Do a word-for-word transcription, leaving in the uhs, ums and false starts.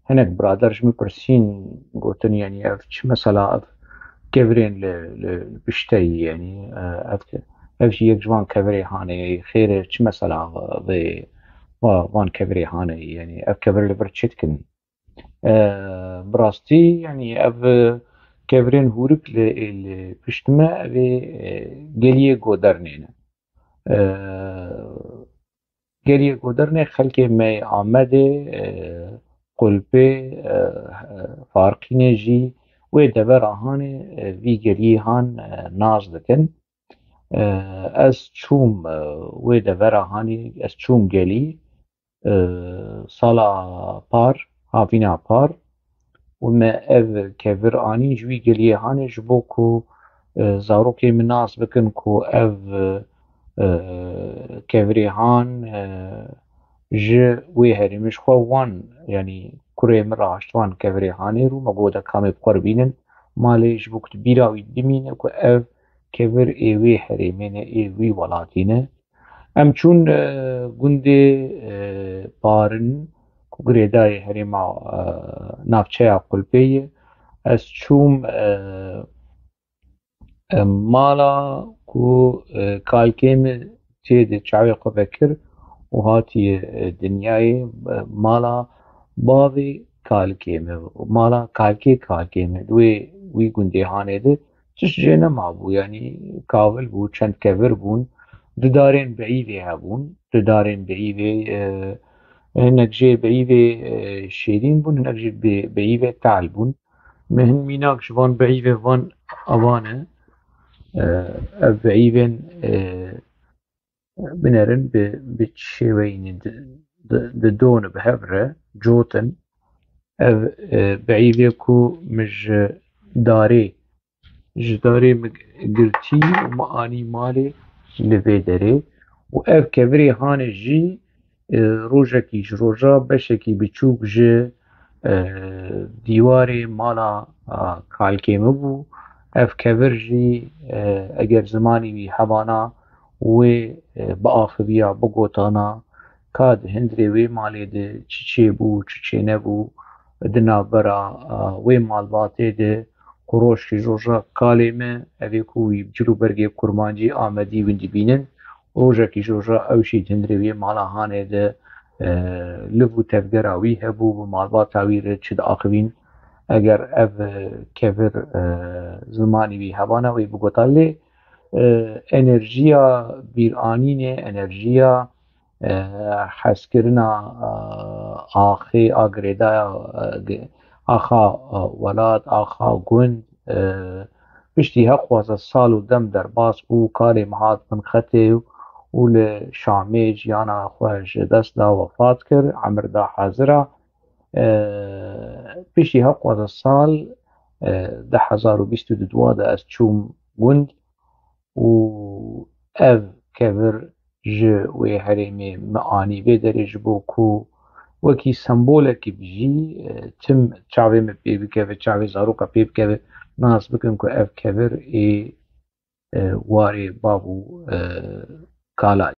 hinek birader ji min pirsîn, gotin, yanî ev çi mesela, ev kevirên li, li, li pişteyî, yanî, e, ev, ev jî yek ji van kevirê hanê, xêr e, çi mesela vê, va-, van kevirê hanê, yanî ev kevir li vir çi dikin? E, bi rastî, yanî ev kevirên hûrik li, li pişt me, ev ê, e, geliyê Godernê ne. E, geliyê Godernê xelkê me yê Amedê, e, Qulpê, e, Farqînê jî wê devera hanê, e, vî geliyê han, e, nas dikin. E, ez çûm, e, wê devera hanê, ez çûm gelî, e, sala par, havîna par û me ev kevir anî ji wî geliyê hanê, ji bo ku, e, zarokê min nas bikin ku ev, e, kevirê han, e, ji wê herêmê, ji xwe wan, yanî kurê min rahişt van kevirê hanê rû, me got, de kamê bi xwe re bînin malê, ji bo ku di bîra wî bimîne ku ev kevir ê wê herêmê ne, ê wî welatî ne. Em çûn, e, gundê, e, Parin, ku girêdayê herêma, e, navçeya Qulpê ye. Ez çûm, e, e, mala ku, e, kalkê min tê de çavê xwe vekir û hatiye, e, dinyayê, e, mala bavê kalkê min, mala kalkê kalkê min, wê, wî gundê hanê de. Tişt jê nemabû, yanî kavil bû, çend kevir bûn, du darên beyîvê hebûn, du darên beyîvê, e, hinek jê beyîvê, e, şêrîn bûn, hinek jî be-, beyîvê tehl bûn. Me hin mînak ji van beyîvê van evan e. E, ev beyîvên, e, binerin bi, bi çi şêweyî ne di, di, didon bi hev re, cotin. Ev, e, beyîvê ku min ji darê, ji darê min girtî û min anî malê li vê derê. Û ev kevirê hanê jî, e, rojekî ji roja beşekî biçûk ji, e, dîwarê mala, a, kalkê min bû. Ev kevir jî, e, eger zimanî wî hebana, wê, e, biaxiviya, bigotana ka di hundirê wê malê de çi çêbû, çi çênebû, di navbera, a, wê malbatê de ku rojekî ji roja kalê me, ev ê ku wî bi cil û bergê kurmancî, amedî wî dibînin, rojekî ji roja ew jî di hundirê wê mala hanê de, e, liv û tevgera wî hebû, bi malbata wî re çi diaxivîn. Eger ev, e, kevir, e, zimanî wî hebana, wê bigota lê, e, enerjiya bîranînê, enerjiya, e, hezkirina, e, axê a girêdaya, e, ge-, axa, e, welat, axa gund, e, piştî hexwaza sal û dem derbas bû, kalê min hat bin xetê û li Şamê jiyana xwe ji dest da, wefat kir, emir da hezira. E, piştî hexwaza sal, e, du hezar û bîst û du de ez çûm gund û ev kevir ji wê herêmê min anî vê derê, ji bo ku wekî sembolekî bijî, e, tim çavê min pê bikeve, çavê zaroka pê bikeve, nas bikin ku ev kevir ê, e, warê bav û, e, kala